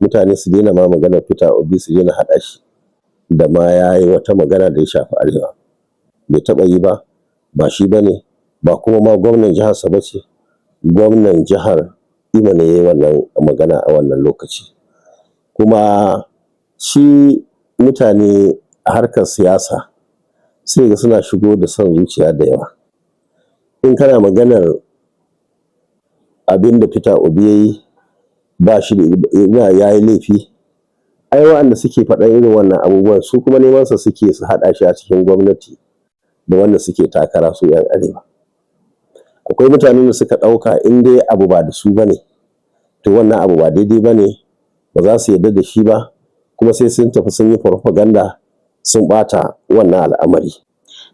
Mutane su daina ma maganar Peter Obi, su daina haɗa shi da ma ya yi wata magana da ya shafi Arewa. Bai taɓa yi ba, ba shi ba ne, ba kuma ma gwamnan jiharsa ba ce. Gwamnan jihar Imo ne ya yi wannan magana a wannan lokaci. Kuma shi mutane a harkar siyasa sai ga suna shigo da son zuciya da yawa. In kana maganar abin da Peter Obi ya yi, ba shi da ya yi laifi, ai waɗanda suke faɗan irin wannan abubuwan su kuma nemansa suke su haɗa shi a cikin gwamnati da wanda suke takara su 'yan Arewa. Akwai mutanen da suka ɗauka in dai abu ba da su ba ne, to wannan abu ba daidai ba ne, ba za su yarda da shi ba, kuma sai sun tafi sun yi farfaganda sun ɓata wannan al'amari.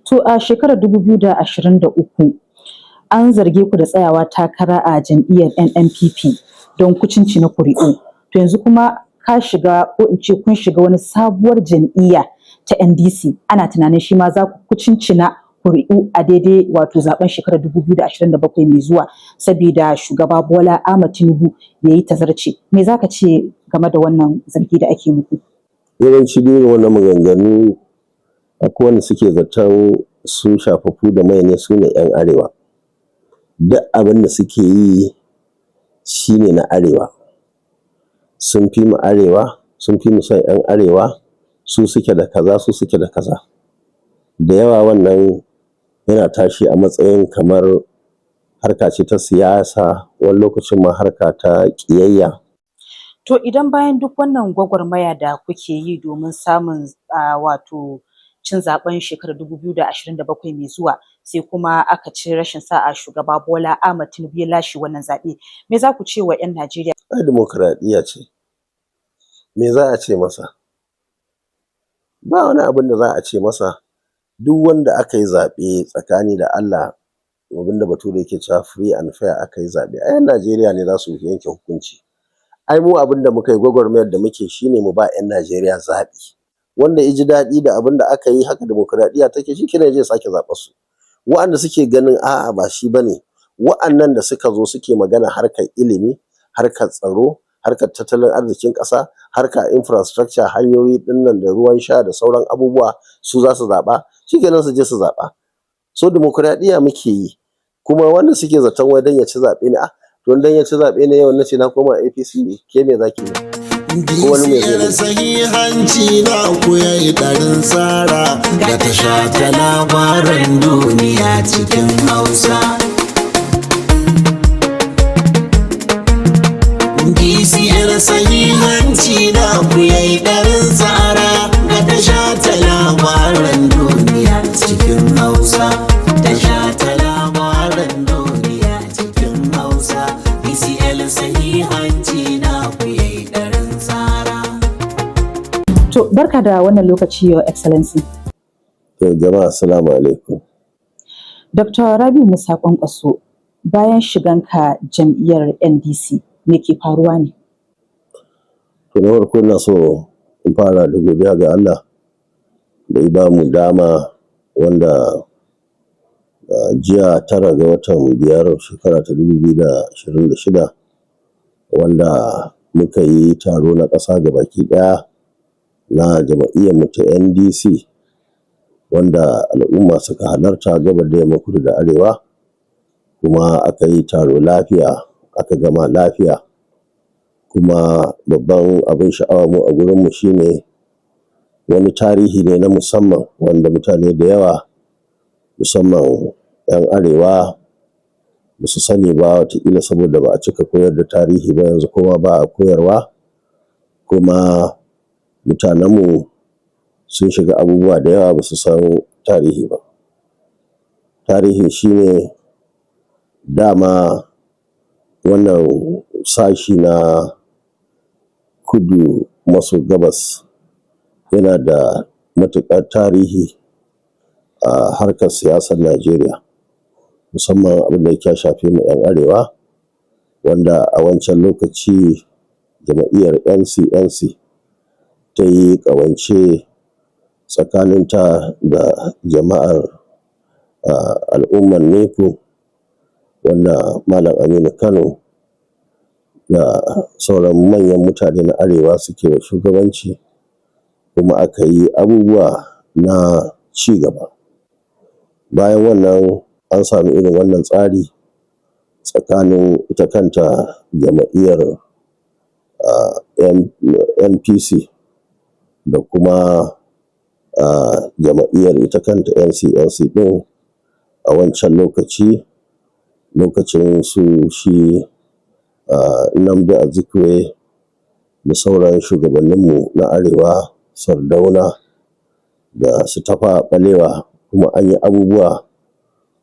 To, a shekarar 2023 an zarge ku da tsayawa takara a jam'iyyar NNPP don kucincina kuri'u. To, yanzu kuma ka shiga, ko in ce kun shiga wani sabuwar jam'iyya ta NDC, ana tunanin shi ma za ku kucincina kuri'u a daidai wato zaben shekarar 2027 mai zuwa, saboda shugaba Bola Ahmed Tinubu ya yi tazarce. Me za ka ce game da wannan zargi da ake muku? Yawanci irin wannan maganganu, akwai wanda suke zaton su shafaffu da mai ne, su ne 'yan Arewa. Duk abin da suke yi shi ne na Arewa. Sun fi mu Arewa, sun fi mu son 'yan Arewa, su suke da kaza, su suke da kaza. Da yawa wannan yana tashi a matsayin kamar harka ce ta siyasa, wani lokacin ma harka ta ƙiyayya. To, idan bayan duk wannan gwagwarmaya da kuke yi domin samun wato cin zaben shekarar 2027 mai zuwa, sai kuma aka ci rashin sa'a shugaba Bola Ahmed Tinubu ya lashe wannan zaɓe, me za ku ce wa 'yan Najeriya? Ai dimokuraɗiyya ce. Me za a ce masa? Ba wani abin da za a ce masa. Duk wanda aka yi zaɓe tsakani da Allah, abin da Bature yake cewa free and fair aka yi zaɓe, ai 'yan Najeriya ne za su yanke hukunci. Ai mu abin da muka yi, gwagwarmayar da muke, shine mu ba 'yan Najeriya zaɓi. Wanda ya ji daɗi da abin da aka yi, haka dimokuraɗiyya take, shi kenan, ya je ya sake zaɓar su. Wa'anda suke ganin a'a, ba shi bane, wa'annan da suka zo suke magana harkar ilimi, harkar tsaro, harkar tattalin arzikin ƙasa, harkar infrastructure, hanyoyi ɗinnan da ruwan sha da sauran abubuwa, su za su zaɓa, shi kenan, su je su zaɓa. So dimokuraɗiyya muke yi. Kuma wanda suke zaton wai don ya ci zaɓe ne, to don ya ci zaɓe ne, yau na ce na koma APC, ke me za ki yi? Ko wani me zai Bishiyar sahihanci na ku yayi ɗarin tsara da tasha ta labaran duniya cikin Hausa. Bishiyar sahihanci na ku yayi ɗarin tsara ga tasha ta labaran duniya cikin Hausa. Tasha ta labaran duniya cikin Hausa. BCL sahihanci na ku yayi ɗarin tsara. To, barka da wannan lokaci, Your Excellency. To, jama'a, assalamu alaikum. Dr. Rabiu Musa Kwankwaso, bayan shiganka jam'iyyar NDC, me ke faruwa ne? To, na farko ina so in fara da godiya ga Allah da ya ba mu dama wanda jiya 9 ga watan 5, shekara ta 2026, wanda muka yi taro na ƙasa gabaki ɗaya na jam'iyyar mu ta NDC, wanda al'umma suka halarta gabar da yamma, kudu da arewa, kuma aka yi taro lafiya, aka gama lafiya. Kuma babban abin sha'awa mu a gurinmu shine wani tarihi ne na musamman wanda mutane da yawa, musamman 'yan Arewa, ba su sani ba, wataƙila saboda ba a cika koyar da tarihi ba yanzu, kuma ba a koyarwa, kuma mutanenmu sun shiga abubuwa da yawa, ba su san tarihi ba. Tarihin shine dama wannan sashi na kudu maso gabas yana da matuƙar tarihi a harkar siyasar Najeriya, musamman abin da ya shafe mu 'yan Arewa, wanda a wancan lokaci jam'iyyar NCNC ta yi ƙawance tsakaninta da jama'ar al'ummar Nupe, wanda Malam Aminu Kano Da sauran manyan mutane na Arewa suke wa shugabanci, kuma aka yi abubuwa na ci gaba. Bayan wannan, an sami irin wannan tsari tsakanin ita kanta jam'iyyar NPC da kuma jam'iyyar ita kanta NCNC ɗin a wancan lokaci, lokacin su shi Nnamdi Azikiwe da sauran shugabanninmu na Arewa, Sardauna da su Tafawa Ɓalewa, kuma an yi abubuwa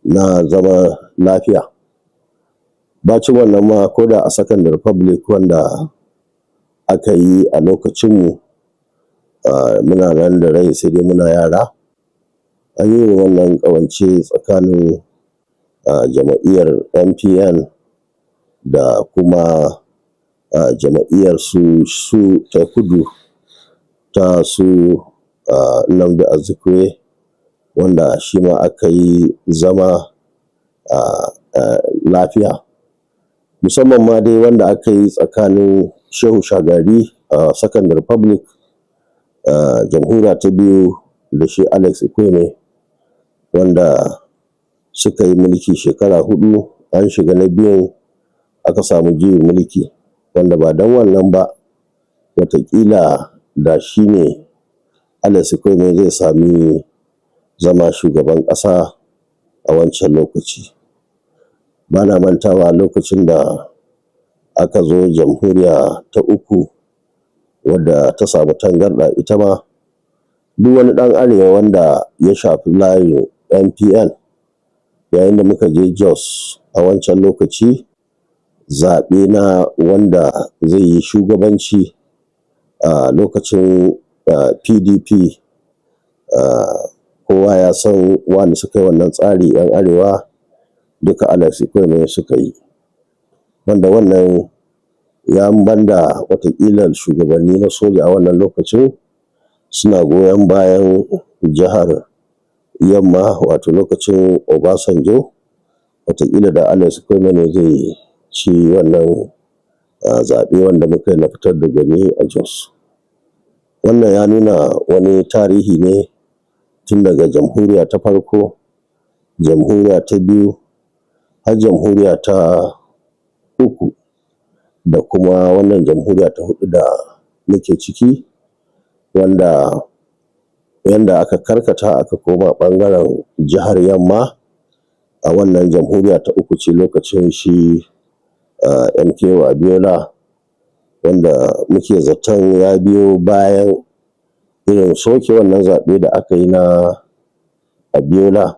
na zaman lafiya. Bacin wannan ma, ko da a Second Republic wanda aka yi a lokacinmu, muna nan da rai sai dai muna yara, an yi wannan ƙawance tsakanin jam'iyyar NPN da kuma jam'iyyar su ta Kudu ta su Nnamdi Azikiwe, wanda shi ma aka yi zama lafiya. Musamman ma dai wanda aka yi tsakanin Shehu Shagari a Second Republic, jamhuriya ta biyu, da shi Alex Ekwueme, wanda suka yi mulki shekara 4, an shiga na biyun aka samu juyin mulki, wanda ba don wannan ba wataƙila da shi ne Alex Ekwueme zai sami zama shugaban ƙasa a wancan lokaci. Ba na mantawa lokacin da aka zo jamhuriya ta uku, wadda ta samu tangarɗa ita ma, duk wani ɗan Arewa wanda ya shafi layin NPN, yayin da muka je Jos a wancan lokaci zaɓe na wanda zai yi shugabanci a lokacin PDP, kowa ya san wanda suka yi wannan tsari 'yan Arewa duka Alex Ekwueme suka yi. Wanda wannan ya banda wataƙila shugabanni na soja a wannan lokacin suna goyon bayan jihar Yamma, wato lokacin Obasanjo, wataƙila da Alex Ekwueme ne zai ci wannan zaɓe wanda muka yi na fitar da gwani a Jos. Wannan ya nuna wani tarihi ne tun daga jamhuriya ta farko, jamhuriya ta biyu, har jamhuriya ta uku, da kuma wannan jamhuriya ta huɗu da muke ciki, wanda yanda aka karkata aka koma ɓangaren jihar Yamma a wannan jamhuriya ta uku ce, lokacin shi MKO Abiola, wanda muke zaton ya biyo bayan irin soke wannan zaɓe da aka yi na Abiola,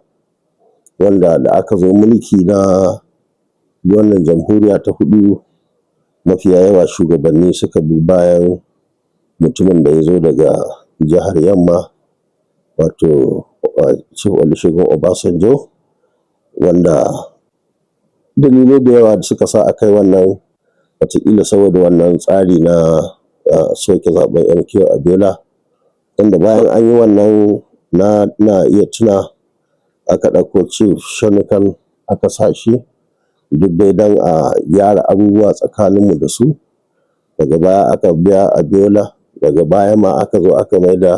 wanda da aka zo mulki na wannan jamhuriya ta huɗu, mafiya yawa shugabanni suka bi bayan mutumin da ya zo daga jihar Yamma, wato Chief Olusegun Obasanjo, wanda dalilai da yawa da suka sa aka yi wannan, wataƙila saboda wannan tsari na soke zaɓen MKO Abiola, wanda bayan an yi wannan na iya tuna aka ɗauko Chief Shonekan aka sa shi, duk dai don a gyara abubuwa tsakaninmu da su. Daga baya aka biya Abiola, daga baya ma aka zo aka maida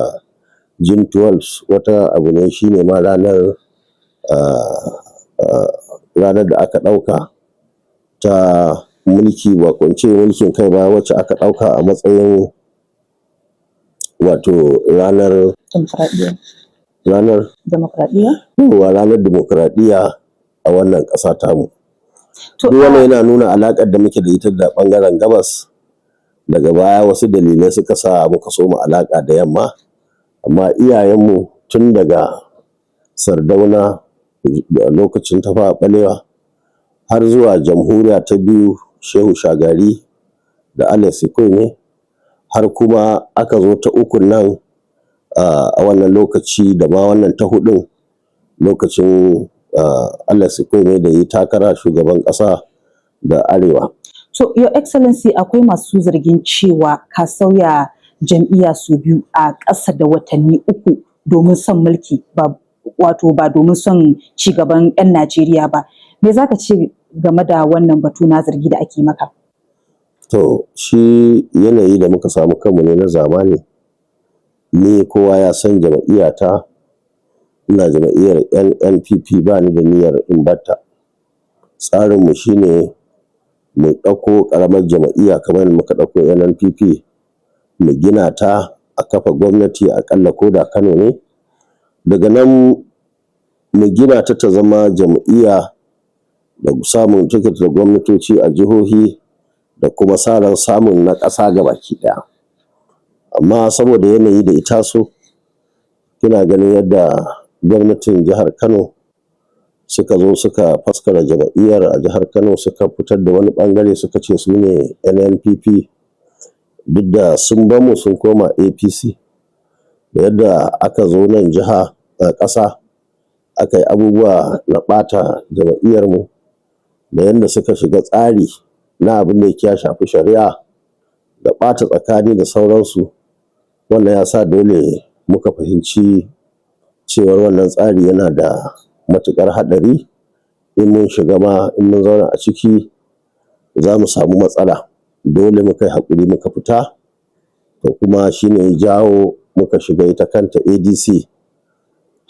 June 12 wata abu ne, shi ne ma ranar da aka ɗauka ta mulki, ba ko in ce mulkin kai ba, wacce aka ɗauka a matsayin wato ranar Dimokuraɗiyya. Ranar Dimokuraɗiyya? Yawwa, ranar dimokuraɗiyya a wannan ƙasa tamu. To, Duk wannan yana nuna alaƙar da muke da ita da ɓangaren gabas. Daga baya wasu dalilai suka sa muka soma alaƙa da yamma, amma iyayenmu tun daga Sardauna da lokacin Tafawa Ɓalewa har zuwa jamhuriya ta biyu, Shehu Shagari da Alex Ekwueme, har kuma aka zo ta ukun nan a wannan lokaci, da ma wannan ta huɗun, lokacin Alex Ekwueme da ya yi takara shugaban ƙasa da Arewa. To, Your Excellency, akwai masu zargin cewa ka sauya jam'iyya sau biyu a ƙasa da watanni 3 domin son mulki, ba wato ba domin son ci gaban 'yan Najeriya ba. Me za ka ce game da wannan batu na zargi da ake maka? To, shi yanayi da muka samu kanmu ne na zamani. Ni kowa ya san jam'iyyata, ina jam'iyyar NNPP, ba ni da niyyar in batta. Tsarinmu shine mu ɗauko ƙaramar jam'iyya kamar yadda muka ɗauko NNPP, mu gina ta, a kafa gwamnati aƙalla ko da Kano ne. Daga nan mu gina ta ta zama jam'iyya da samun tiket da gwamnatoci a jihohi da kuma sa ran samun na ƙasa gabaki ɗaya. Amma saboda yanayi da ya taso, kina ganin yadda gwamnatin jihar Kano suka zo suka faskara jam'iyyar a jihar Kano, suka fitar da wani ɓangare suka ce su ne NNPP, duk da sun bamu sun koma APC. Da yadda aka zo nan jiha a ƙasa aka yi abubuwa na ɓata jam'iyyarmu, da yadda suka shiga tsari na abin da yake ya shafi shari'a da ɓata tsakani da sauransu, wannan ya sa dole muka fahimci cewar wannan tsari yana da matuƙar haɗari. In mun shiga ma, in mun zauna a ciki, za mu samu matsala. Dole muka yi haƙuri muka fita. To, kuma shi ne ya jawo muka shiga ita kanta ADC.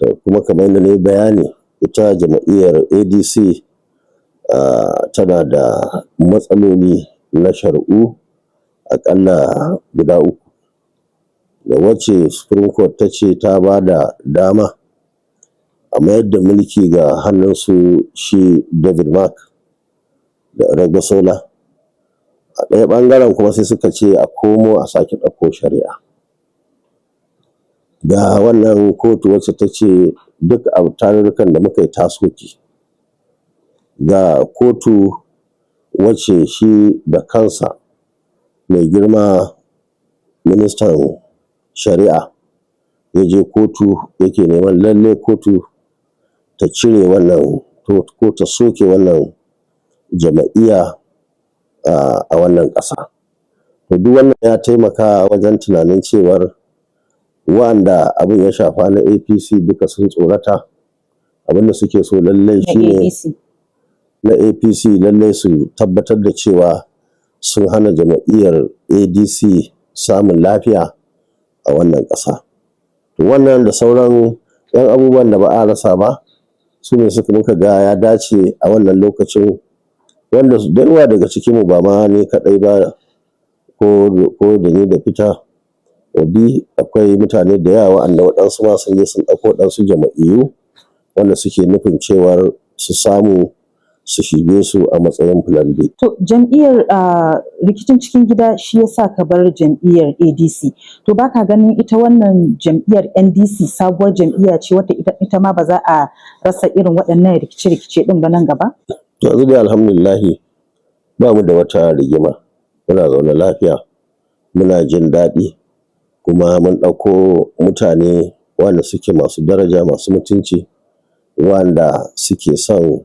To, kuma kamar yadda na yi bayani, ita jam'iyyar ADC tana da matsaloli na shari'u aƙalla guda uku. Da wacce Supreme Court ta ce ta ba da dama a mayar da mulki ga hannun su shi David Mark da Aregbesola. A ɗaya ɓangaren kuma sai suka ce a komo a sake ɗauko shari'a. Ga wannan kotu wacce ta ce duk a tarurrukan da muka yi ta soke. Ga kotu wacce shi da kansa mai girma ministan shari'a ya je kotu yake neman lalle kotu ta cire wannan ko ta soke wannan jam'iyya a wannan ƙasa. To, duk wannan ya taimaka wajen tunanin cewar wa'anda abin ya shafa na APC duka sun tsorata. Abin da suke so lallai Na shine ADC. Na APC, lallai su tabbatar da cewa sun hana jam'iyyar ADC samun lafiya a wannan ƙasa. To, wannan da sauran 'yan abubuwan da ba a rasa ba su ne suka muka ga ya dace a wannan lokacin, wanda da yawa daga cikinmu, ba ma ni kaɗai ba ko da ni da Peter Obi, akwai mutane da yawa wa'anda waɗansu ma sun je sun ɗauko waɗansu jam'iyyu wanda suke nufin cewar su samu su shige su a matsayin plan B. To, jam'iyyar rikicin cikin gida shi ya sa ka bar jam'iyyar ADC. To, baka ganin ita wannan jam'iyyar NDC sabuwar jam'iyya ce wadda ita ma ba za a rasa irin waɗannan rikice-rikice ɗin ba nan gaba? To, yanzu dai alhamdulillahi ba mu da wata rigima, muna zaune lafiya, muna jin daɗi, kuma mun ɗauko mutane wanda suke masu daraja, masu mutunci, wanda suke son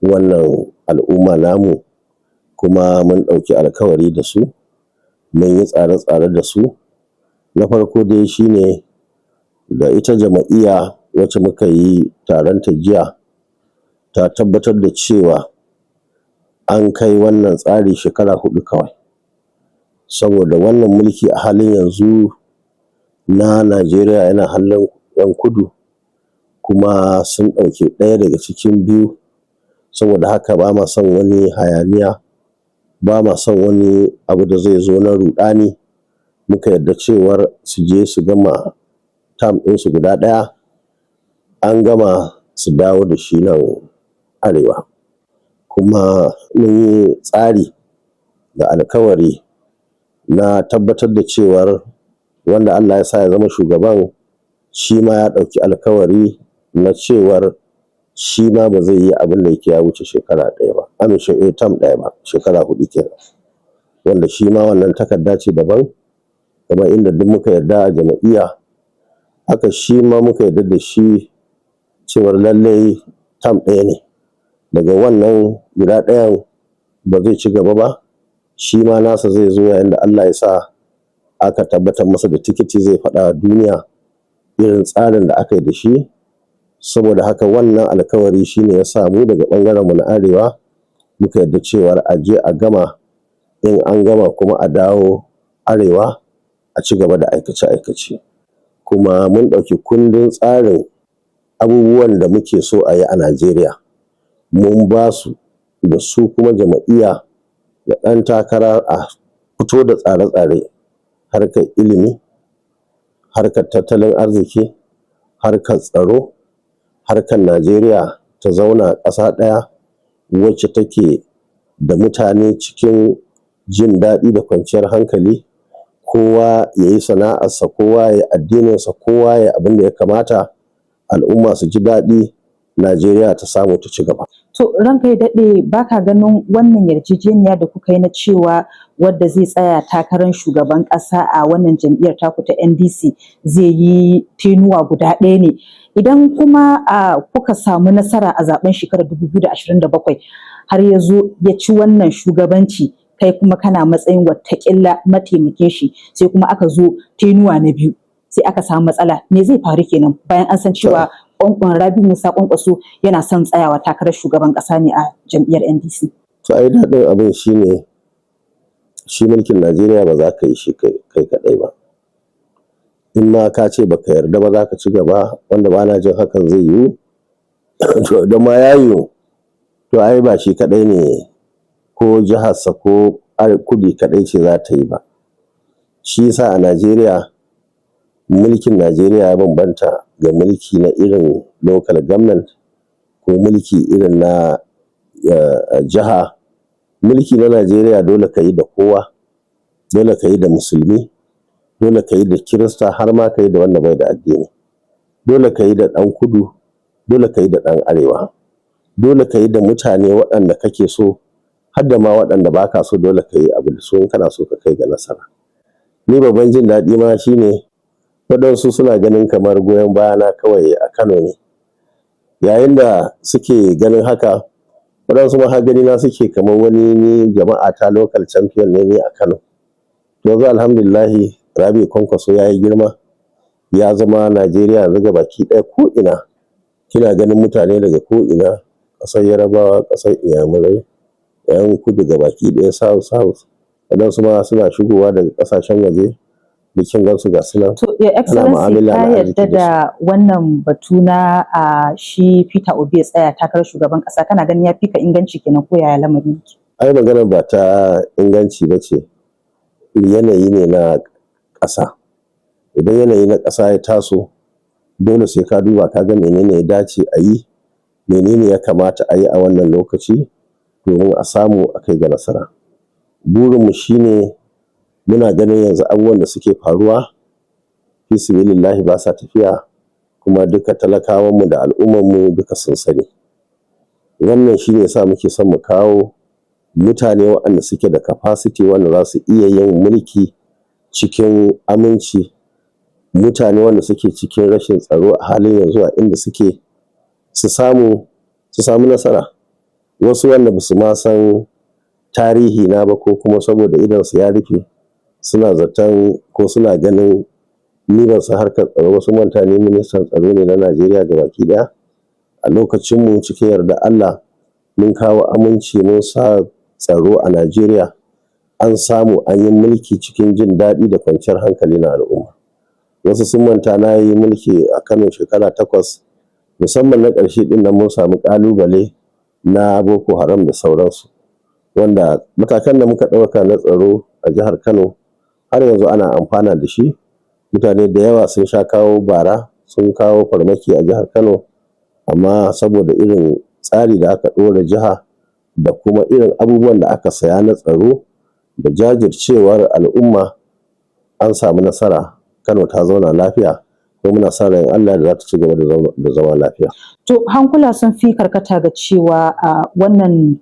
wannan al'umma namu, kuma mun ɗauki alkawari da su, mun yi tsare-tsare da su. Na farko dai shine da ita jam'iyya wacce muka yi taron ta jiya ta tabbatar da cewa an kai wannan tsari shekara 4 kawai. Saboda wannan mulki a halin yanzu na Najeriya yana hannun 'yan kudu, kuma sun ɗauki ɗaya daga cikin biyu. Saboda haka ba ma son wani hayaniya, ba ma son wani abu da zai zo na ruɗani. Muka yarda cewar su je su gama term ɗinsu guda ɗaya, an gama su dawo da shi nan arewa. Kuma mun yi tsari da alkawari na tabbatar da cewar wanda Allah ya sa ya zama shugaban, shi ma ya ɗauki alkawari na cewar shi ma ba zai yi abin da yake ya wuce shekara ɗaya ba, amin term ɗaya ba, shekara 4 kenan. Wanda shi ma wannan takarda ce daban, kamar inda duk muka yarda a jam'iyya, haka shi ma muka yarda da shi cewar lallai term ɗaya ne. Daga wannan guda ɗayan ba zai ci gaba ba, shi ma nasa zai zo yayin da Allah ya sa aka tabbatar masa da tikiti, zai faɗa wa duniya irin tsarin da aka yi da shi. Saboda haka wannan alkawari shi ne ya sa mu daga ɓangaren mu na arewa muka yarda cewar a je a gama. In an gama kuma a dawo arewa a ci gaba da aikace-aikace. Kuma mun ɗauki kundin tsarin abubuwan da muke so a yi a Najeriya, mun ba su, da su kuma jam'iyya da ɗan takara a fito da tsare-tsare, harkar ilimi, harkar tattalin arziki, harkar tsaro, harkar Najeriya ta zauna ƙasa ɗaya wacce take da mutane cikin jin daɗi da kwanciyar hankali, kowa ya yi sana'arsa, kowa ya yi addininsa, kowa ya yi abin da ya kamata, al'umma su ji daɗi, Najeriya ta samu ta ci gaba. To, ranka ya daɗe, baka ganin wannan yarjejeniya da kuka yi na cewa wadda zai tsaya takarar shugaban ƙasa a wannan jam'iyyar taku ta NDC zai yi tenuwa guda ɗaya ne? Idan kuma kuka samu nasara a zaben shekarar 2027 har ya zo ya ci wannan shugabanci, kai kuma kana matsayin watakila mataimakin shi, sai kuma aka zo tenuwa na biyu sai aka samu matsala, me zai faru kenan, bayan an san cewa kwankwan Rabiu Musa Kwankwaso yana son tsayawa takarar shugaban ƙasa ne a jam'iyyar NDC? To, ai daɗin abin shi ne shi mulkin Najeriya ba za ka yi shi kai kaɗai ba. In ma ka ce baka yarda ba za ka ci gaba, wanda ba na jin hakan zai yiwu. To, idan ma ya yiwu, to ai ba shi kaɗai ne ko jiharsa ko kudu kaɗai ce za ta yi ba. Shi yasa a Najeriya, mulkin Najeriya ya bambanta ga mulki na irin local government ko mulki irin na jiha. Mulki na Najeriya dole ka yi da kowa, dole ka yi da Musulmi, dole ka yi da Kirista, har ma ka yi da wanda bai da addini. Dole ka yi da ɗan kudu, dole ka yi da ɗan arewa. Dole ka yi da mutane waɗanda kake so, har da ma waɗanda ba ka so, dole ka yi abu da su in kana so ka kai ga nasara. Ni babban jin daɗi ma shine waɗansu suna ganin kamar goyon bayana kawai a Kano ne. Yayin da suke ganin haka, waɗansu ma har ganina suke kamar wani ni jama'a ta local champion ne ni a Kano. Yanzu alhamdulillahi Rabiu Kwankwaso ya yi girma, ya zama Najeriya yanzu gabaki ɗaya ko'ina kina ganin mutane daga ko'ina, ƙasar Yarabawa, ƙasar Inyamurai, 'yan kudu gabaki ɗaya, south south, waɗansu ma suna shigowa daga ƙasashen waje, duk kin gansu ga su nan. To, Your Ana Excellency, mu'amala ka na yarda arziki da su. da wannan batu na shi Peter Obi ya tsaya takarar shugaban ƙasa, kana ganin ya fi ka inganci kenan, ko yaya lamarin yake? Ai maganar ba ta inganci ba ce, yanayi ne na ƙasa. Idan yanayi na ƙasa ya taso, dole sai ka duba ka ga menene ya dace a yi, menene ya kamata a yi a wannan lokaci domin a samu a kai ga nasara. Burinmu shine muna ganin yanzu abubuwan da suke faruwa fisibilillahi ba sa tafiya, kuma duka talakawanmu da al'ummarmu duka sun sani. Wannan shi ne ya sa muke son mu kawo mutane waɗanda suke da capacity, wanda za su iya yin mulki cikin aminci, mutane wanda suke cikin rashin tsaro a halin yanzu a inda suke, su samu nasara. Wasu wanda ba su ma san tarihi na ba, ko kuma saboda idonsu ya rufe suna zaton ko suna ganin ni ban san harkar tsaro ba, sun manta ni ministan tsaro ne na Najeriya gabaki ɗaya. A lokacinmu, cikin yardar Allah, mun kawo aminci, mun sa tsaro a Najeriya, an samu an yi mulki cikin jin daɗi da kwanciyar hankali na al'umma. Wasu sun manta na yi mulki a Kano shekara 8, musamman na ƙarshe ɗin nan mun samu ƙalubale na Boko Haram da sauransu, wanda matakan da muka ɗauka na tsaro a jihar Kano har yanzu ana amfana da shi. Mutane da yawa sun sha kawo bara, sun kawo farmaki a jihar Kano, amma saboda irin tsari da aka ɗora jiha da kuma irin abubuwan da aka saya na tsaro da jajircewar al'umma, an samu nasara. Kano ta zauna lafiya, kuma muna sa ran Allah da za ta ci gaba da zama lafiya. To, hankula sun fi karkata ga cewa wannan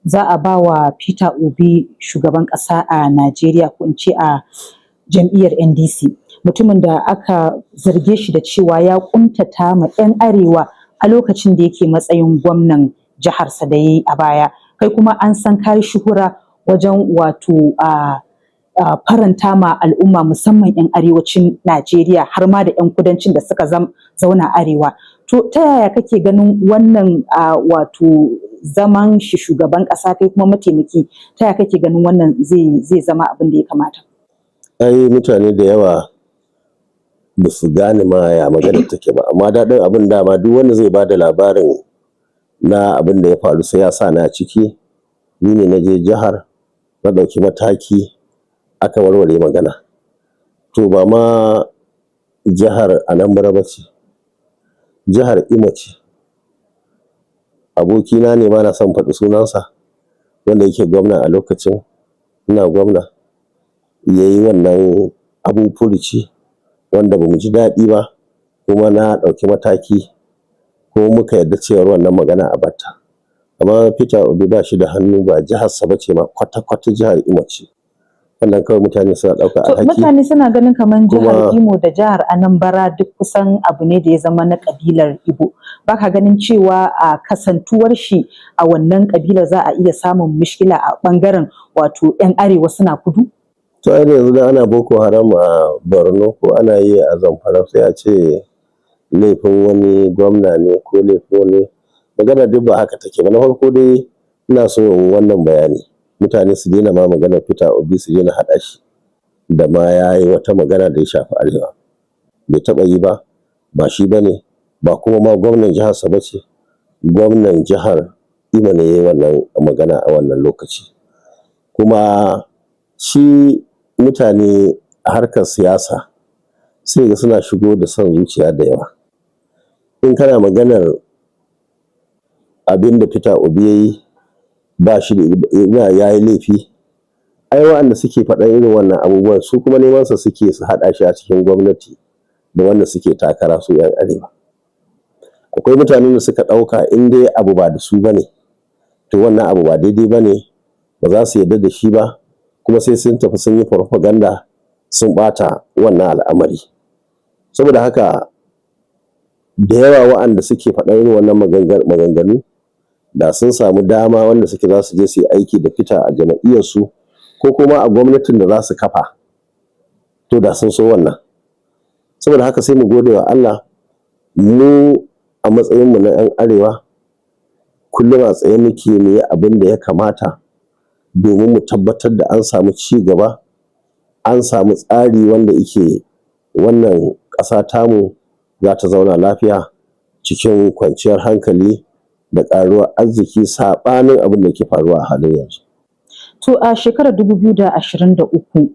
za a ba wa Peter Obi shugaban ƙasa a Najeriya, ko in ce a jam'iyyar NDC. Mutumin da aka zarge shi da cewa ya ƙuntata ma 'yan arewa a lokacin da yake matsayin gwamnan jiharsa da ya yi a baya. Kai kuma an san ka yi shuhura wajen wato faranta ma al'umma, musamman 'yan arewacin Najeriya har ma da 'yan kudancin da suka zauna arewa. To ta yaya kake ganin wannan wato zaman shi shugaban ƙasa, kai kuma mataimaki, ta yaya kake ganin wannan zai zama abin da ya kamata? Ai mutane da yawa ba su gane ma ya maganar take ba, amma daɗin abin dama duk wanda zai ba da labarin na abin da ya faru sai ya sa ni a ciki. Ni ne na je jihar, na ɗauki mataki, aka warware magana. To ba ma jihar Anambra ba ce, jihar Imo ce. Abokina ne, ba na son faɗi sunansa, wanda yake gwamna a lokacin ina gwamna, ya yi wannan abu furuci wanda ba mu ji daɗi ba, kuma na ɗauki mataki ko muka yarda cewar wannan magana a batta. Amma Peter Obi ba shi da hannu, ba jiharsa ba ce ma kwata-kwata, jihar Imo ce. Wannan kawai mutane suna ɗaukar To alhaki. mutane suna ganin kamar jihar Kuma Imo da jihar Anambra duk kusan abu ne da ya zama na kabilar Igbo. Baka ganin cewa a kasantuwar shi a wannan kabilar za a iya samun mishkila a bangaren wato 'yan arewa suna kudu? To ai yanzu da ana Boko Haram a Borno ko ana yi a Zamfara, sai a ce laifin wani gwamna ne ko laifin wani magana. Duk ba haka take ba. Na farko dai ina so in wannan bayani, mutane su daina ma maganar Peter Obi, su daina haɗa shi da ma ya yi wata magana da ya shafi arewa. Bai taɓa yi ba, ba shi ba ne, ba kuma ma gwamnan jiharsa ba ce. Gwamnan jihar Imo ne ya yi wannan magana a wannan lokaci. Kuma shi mutane a harkar siyasa sai ga suna shigo da son zuciya da yawa. In kana maganar abin da Peter Obi ya yi, ba shi da ya yi laifi. Ai waɗanda suke faɗan irin wannan abubuwan, su kuma neman sa suke su haɗa shi a cikin gwamnati da wanda suke takara su 'yan arewa. Akwai mutanen da suka ɗauka in dai abu ba da su ba ne, to wannan abu ba daidai ba ne, ba za su yarda da shi ba, kuma sai sun tafi sun yi farfaganda sun ɓata wannan al'amari. Saboda haka da yawa waɗanda suke faɗan irin wannan maganganu, da sun samu dama wanda suke za su je su yi aiki da Peter a jam'iyyarsu ko kuma a gwamnatin da za su kafa, to da sun so wannan. Saboda haka sai mu gode wa Allah, mu a matsayinmu na 'yan arewa kullum a tsaye muke mu yi abin da ya kamata domin mu tabbatar da an samu ci gaba, an samu tsari wanda yake wannan ƙasa tamu za ta zauna lafiya cikin kwanciyar hankali da ƙaruwar arziki, saɓanin abin da ke faruwa a halin yanzu. To a shekarar 2023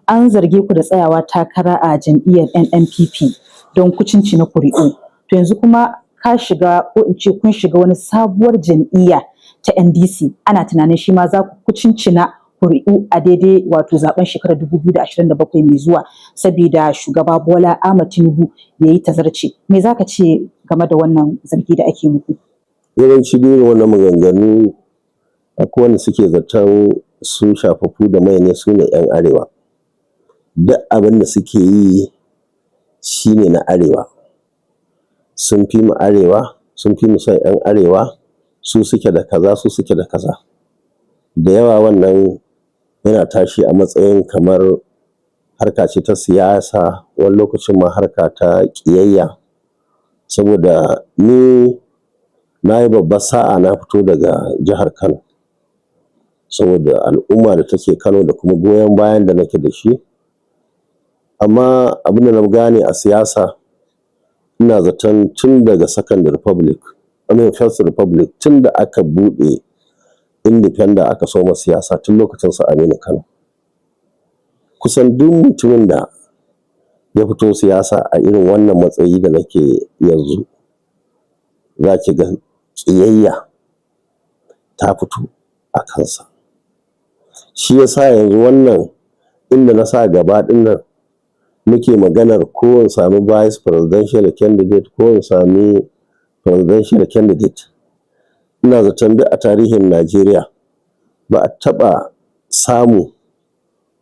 an zarge ku da tsayawa takara a jam'iyyar NNPP don kucincina kuri'u. To yanzu kuma ka shiga, ko in ce kun shiga wani sabuwar jam'iyya ta NDC, ana tunanin shi ma za ku kucincina kuri'u a daidai wato zaben shekarar 2027 mai zuwa, saboda shugaba Bola Ahmed Tinubu ya yi tazarce. Me za ka ce game da wannan zargi da ake muku? Yawanci irin wannan maganganu, akwai wanda suke zaton su shafafu da mai ne, su ne 'yan arewa. Duk abin da suke yi shi ne na arewa. Sun fi mu arewa, sun fi mu son 'yan arewa, su suke da kaza, su suke da kaza. Da yawa wannan yana tashi a matsayin kamar harka ce ta siyasa, wani lokacin ma harka ta ƙiyayya. Saboda ni na yi babbar sa'a na fito daga jihar Kano. Saboda al'umma da take Kano da kuma goyon bayan da nake da shi. Amma abin da na gane a siyasa, ina zaton tun daga Second Republic, I mean First Republic, tun da aka buɗe independent aka soma siyasa tun lokacin su Aminu Kano. Kusan duk mutumin da ya fito siyasa a irin wannan matsayi da nake yanzu, za ki ga ƙiyayya ta fito a kansa. Shi ya sa yanzu wannan inda na sa gaba ɗin nan muke maganar ko in sami vice presidential candidate ko in sami presidential candidate. Ina zaton duk a tarihin Najeriya ba a taɓa samu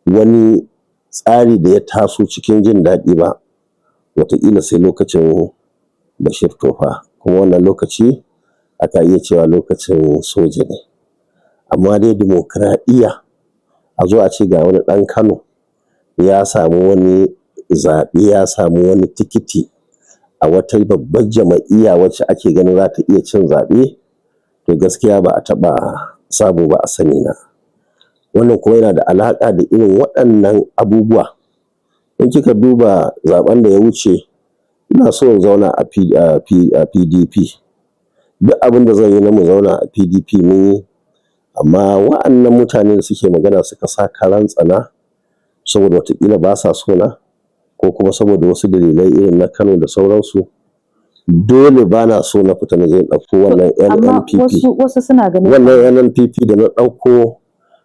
wani tsari da ya taso cikin jin daɗi ba, wataƙila sai lokacin Bashir Tofa, kuma wannan lokaci aka iya cewa lokacin soja ne. Amma dai dimokuraɗiyya, a zo a ce ga wani ɗan Kano ya samu wani zaɓe, ya samu wani tikiti a wata babbar jam'iyya wacce ake ganin za ta iya cin zaɓe, to gaskiya ba a taɓa samu ba a sani na. Wannan kuma yana da alaƙa da irin waɗannan abubuwa. In kika duba zaɓen da ya wuce, ina so in zauna a PDP. Duk abin da zan yi na mu zauna a PDP mun yi, amma wa'annan mutane da suke magana suka sa karan tsana saboda wataƙila ba sa so na, ko kuma saboda wasu dalilai irin na Kano da sauransu, dole ba na so na fita na je in ɗauko wannan Amma NNPP. wasu suna ganin Wannan NNPP da na ɗauko,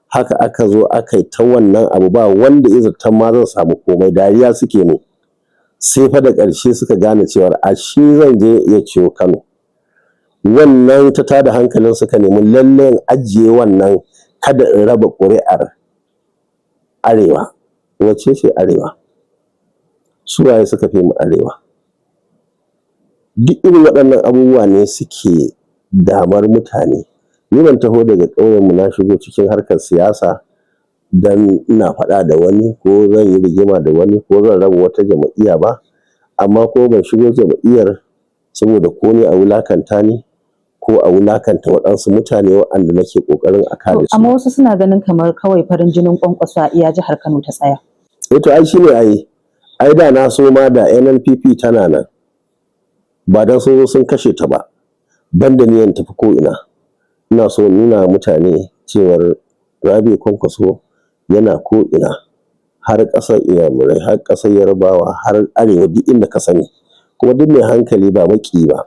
haka aka zo aka yi ta wannan abu, ba wanda ya zaton ma zan samu komai, dariya suke mun. Sai fa da ƙarshe suka gane cewar ashe zan je iya ciwo Kano. Wannan ta tada hankalin, suka nemi lallai in ajiye wannan, kada in raba ƙuri'ar Arewa. Wacce ce Arewa? Su waye suka fi mu Arewa? Duk irin waɗannan abubuwa ne suke damar mutane. Ni ban taho daga ƙauyenmu na shigo cikin harkar siyasa don ina faɗa da wani ko zan yi rigima da wani ko zan raba wata jam'iyya ba, amma ko ban shigo jam'iyyar saboda ko ni a wulakanta ni ko a wulakanta waɗansu mutane waɗanda nake ƙoƙarin a kare su. Amma wasu suna ganin kamar kawai farin jinin Kwankwaso a iya jihar Kano ta tsaya. Eh, to ai shine ai da na so ma da NNPP tana nan, ba don sun zo sun kashe ta ba, ban da niyan tafi ko ina. Ina so in nuna wa mutane cewar Rabi'u Kwankwaso yana ko ina, har ƙasar Inyamurai, har ƙasar Yarbawa, har Arewa, duk inda ka sani. Kuma duk mai hankali, ba maƙiyi ba,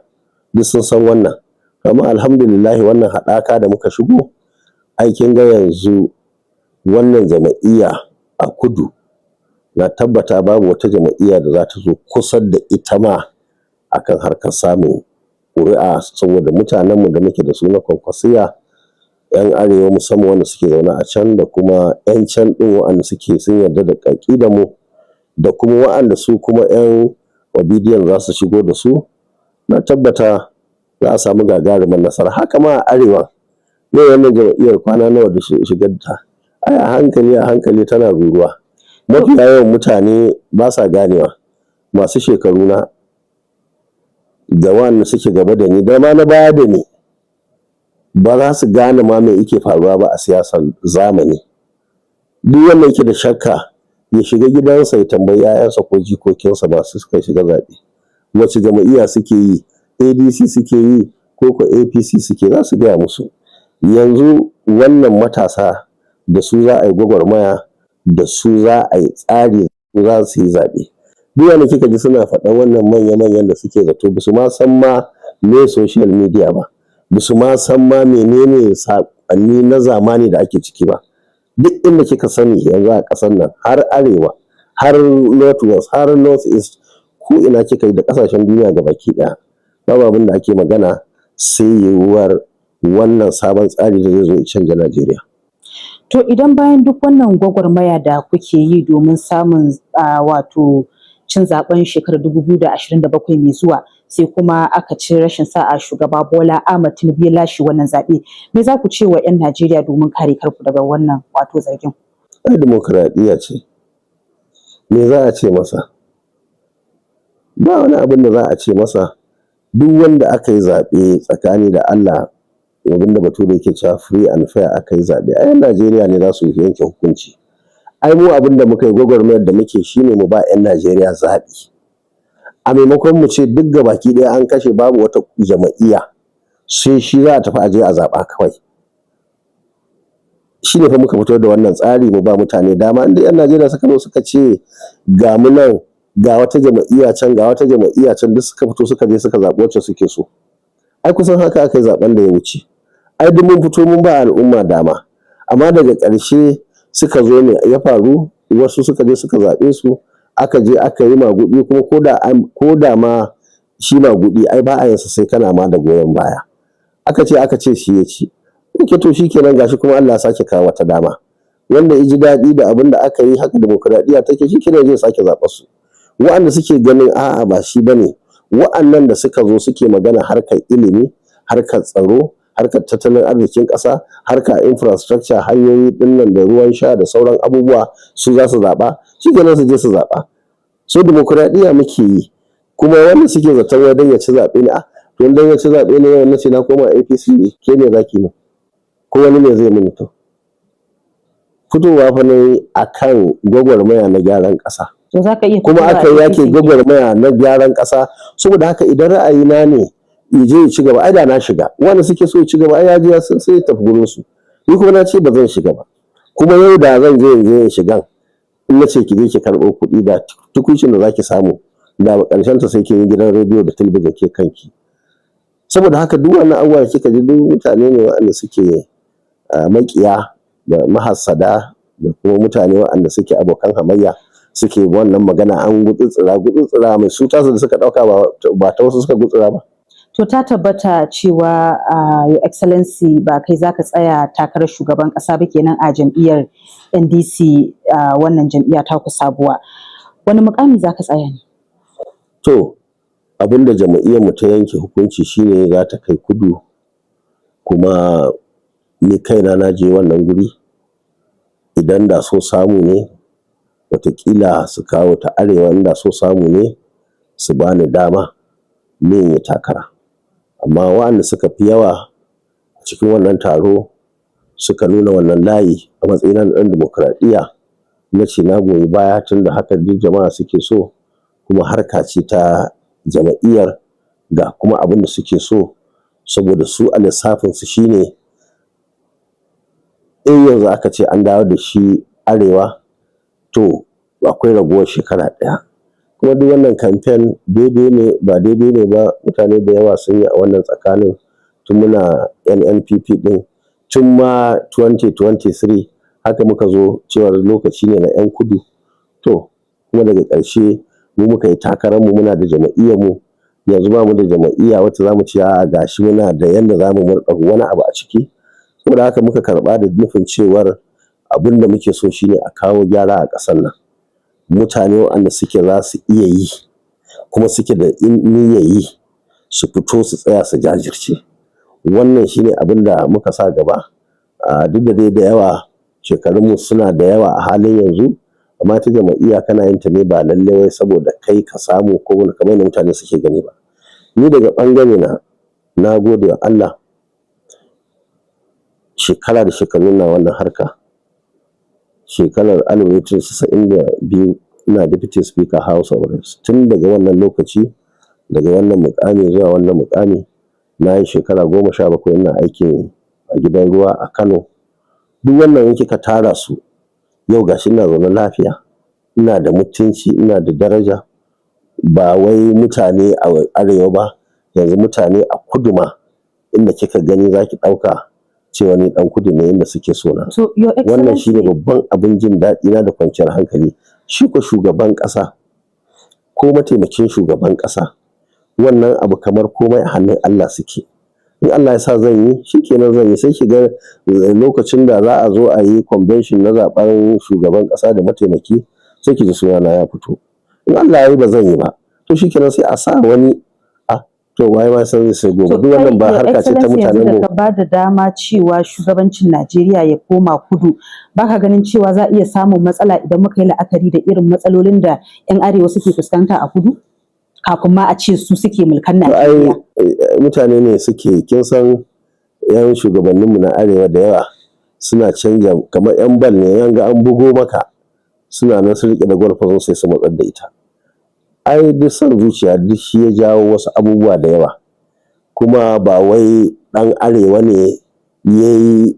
duk sun san wannan. Amma alhamdulillahi, wannan haɗaka da muka shigo, ai kin ga yanzu wannan jam'iyya a kudu, na tabbata babu wata jam'iyya da za ta zo kusa da ita ma akan harkar samun ƙuri'a, saboda mutanenmu da muke da su na Kwankwasiyya, 'yan Arewa, musamman wanda suke zaune a can, da kuma 'yan can ɗin waɗanda suke sun yarda da aƙidar mu, da kuma waɗanda su kuma 'yan Obidient za su shigo da su, na tabbata za a samu gagarumar nasara. Haka ma a Arewa yau, wannan jam'iyyar kwana nawa da shigar ta? Ai a hankali a hankali tana ruruwa. Mafiya yawan mutane ba sa ganewa, masu shekaru na da waɗanda suke gaba da ni da ma na baya da ni, ba za su gane ma me yake faruwa ba a siyasar zamani. Duk wanda yake da shakka ya shiga gidansa ya tambayi 'ya'yansa ko jikokinsa masu suka shiga zaɓe, wace jam'iyya suke yi, ADC suke yi ko ko APC suke, za su gaya musu. Yanzu wannan matasa da su za a yi gwagwarmaya, da su za a yi tsari, za su yi zaɓe. Duk wanda kika ji suna faɗan wannan, manya-manyan da suke zato ba su ma san ma me social media ba, ba su ma san ma menene saƙonni na zamani da ake ciki ba. Duk inda kika sani yanzu a ƙasar nan, har Arewa, har North West, har North East, ko ina kika yi, da ƙasashen duniya gabaki ɗaya, babu abin da ake magana sai yiwuwar wannan sabon tsari da zai zo ya canja Najeriya. To idan bayan duk wannan gwagwarmaya da kuke yi domin samun wato cin zaben shekarar 2027 mai zuwa, sai kuma aka ci rashin sa'a, shugaba Bola Ahmed Tinubu ya lashe wannan zaɓe. Me za ku ce wa 'yan Najeriya domin kare kanku daga wannan wato zargin? Ai dimokuraɗiyya ce. Me za a ce masa? Ba wani abin da za a ce masa. Duk wanda aka yi zaɓe tsakani da Allah, abin da Bature yake cewa free and fair aka yi zaɓe, ai 'yan Najeriya ne za su yanke hukunci. Ai mu abin da muka yi, gwagwarmayar da muke, shine mu ba 'yan Najeriya zaɓi. A maimakon mu ce duk gabaki ɗaya an kashe, babu wata jam'iyya sai shi za a tafi a je a zaɓa kawai. Shi ne fa muka fito da wannan tsari, mu ba mutane dama. Inda 'yan Najeriya suka zo suka ce ga mu nan, ga wata jam'iyya can, ga wata jam'iyya can, duk suka fito suka je suka zaɓi wacce suke so. Ai kusan haka aka yi zaɓen da ya wuce. Ai duk mun fito mun ba al'umma dama, amma daga ƙarshe suka zo, ne ya faru? Wasu suka je suka zaɓe su, aka je aka yi maguɗi. Kuma ko da ma shi maguɗi ai ba a yin sa sai kana ma da goyon baya. Aka ce shi ya ci. Ok, to shikenan, gashi kuma Allah ya sake kawo wata dama. Wanda ya ji daɗi da abin da aka yi, haka dimokuraɗiyya take, shikenan, zai sake zaɓar su. Wa'anda suke ganin a'a, ba shi bane, wa'annan da suka zo suke magana harkar ilimi, harkar tsaro, harkar tattalin arzikin ƙasa, harkar infrastructure, hanyoyi ɗinnan da ruwan sha da sauran abubuwa, su za su zaɓa, shikenan, su je su zaɓa. So dimokuraɗiyya muke yi. Kuma wanda suke zaton wai dan ya ci zaɓe ne, to dan ya ci zaɓe ne yau na ce na koma APC, ke ne zaki min ko wani ne zai mini? To fitowa fa na akan gwagwarmaya na gyaran ƙasa. To za ka iya kuma fitowa aka a yake APC? Gwagwarmaya na gyaran ƙasa. Saboda haka idan ra'ayina ne ya je ya ci gaba, ai da na shiga. Wanda suke so ya ci gaba, ai ya je ya sai ya tafi gurin su. Ni kuma na ce ba zan shiga ba. Kuma yau da zan je in je in shigan, in na ce ki je ki karɓo kuɗi, da tukuicin da zaki samu, da ƙarshen ta sai kin yi gidan rediyo da talabijin ke kanki. Saboda haka duk wannan abubuwa da kika ji, duk mutane ne waɗanda suke maƙiya da mahassada da kuma mutane waɗanda suke abokan hamayya suke wannan magana. An gutsutsura gutsutsura mai su tasu da suka ɗauka, ba ta wasu suka gutsura ba. To ta tabbata cewa Your Excellency, ba kai zaka tsaya takarar shugaban ƙasa ba kenan a jam'iyyar NDC, wannan jam'iyya taku sabuwa. Wani mukami zaka tsaya ne? To, abin da jam'iyyar mu ta yanke hukunci shine za ta kai kudu, kuma ni kaina na je wannan guri. Idan da so samu ne, wataƙila su kawo ta arewa, inda so samu ne su bani dama ni in yi takara. Amma waɗanda suka fi yawa a cikin wannan taro suka nuna wannan layi, a matsayina na ɗan dimokuraɗiyya na ce na goyi baya, tunda haka duk jama'a suke so, kuma harka ce ta jama'iyyar, ga kuma abin da suke so. Saboda su a lissafinsu shine in yanzu aka ce an dawo da shi arewa, to akwai raguwar shekara ɗaya. Kuma duk wannan kamfen, daidai ne ba daidai ne ba, mutane da yawa sun yi a wannan tsakanin, tun muna NNPP ɗin, tun ma 2023 haka muka zo cewar lokaci ne na 'yan kudu. To kuma daga ƙarshe mu muka yi takararmu, muna da jama'iyyarmu. Yanzu ba mu da jama'iyya wacce za mu ce a'a, gashi muna da yanda za mu murɗa wani abu a ciki. Saboda haka muka karɓa da nufin cewar abin da muke so shine a kawo gyara a ƙasar nan. Mutane waɗanda suke za su iya yi kuma suke da niyyar yi, su fito su tsaya su jajirce. Wannan shine abin da muka sa gaba. Duk da dai da yawa shekarunmu suna da yawa a halin yanzu, amma ita jama'iyya kana yin ta ne ba lallai wai saboda kai ka samu ko wani kamar yadda mutane suke gani ba. Ni daga ɓangare na, na gode wa Allah, shekara da shekaru ina wannan harka. Shekarar 1992 ina Deputy Speaker, House of Reps. Tun daga wannan lokaci, daga wannan muƙami zuwa wannan muƙami, na yi shekara 17 ina aikin a gidan ruwa a Kano. Duk wannan in kika tara su, yau gashi ina zaune lafiya, ina da mutunci, ina da daraja. Ba wai mutane a arewa ba, yanzu mutane a kudu ma, inda kika gani za ki ɗauka cewa ni ɗan kudu ne, inda suke so na. To, Your Wannan shine Excellency, babban abin jin daɗi na da kwanciyar hankali. Shi ko shugaban ƙasa ko mataimakin shugaban ƙasa, wannan abu kamar komai a hannun Allah suke. In Allah ya sa zan yi, shikenan zan yi. Sai ki ga lokacin da za a zo a yi convention na zaɓen shugaban ƙasa da mataimaki, sai ki ji sunana ya fito. In Allah ya yi ba zan yi ba, to shikenan, sai a sa wani. A to, waye ma san zai sai gobe? To Duk wannan ba kai, Your harka ce ta Excellency, yanzu mutanen da mu. ka ba da dama cewa shugabancin Najeriya ya koma kudu, baka ganin cewa za a iya samun matsala idan muka yi la'akari da irin matsalolin da 'yan arewa suke fuskanta a kudu, kafin ma a ce su suke mulkan To ai Najeriya? Mutane ne suke, kin san yan shugabanninmu na arewa da yawa suna canja kamar yan bal ne, yan ga an bugo maka, suna nan sun rike da goal sai su matsar da ita. Ai duk son zuciya duk shi ya jawo wasu abubuwa da yawa. Kuma ba wai ɗan arewa ne ya yi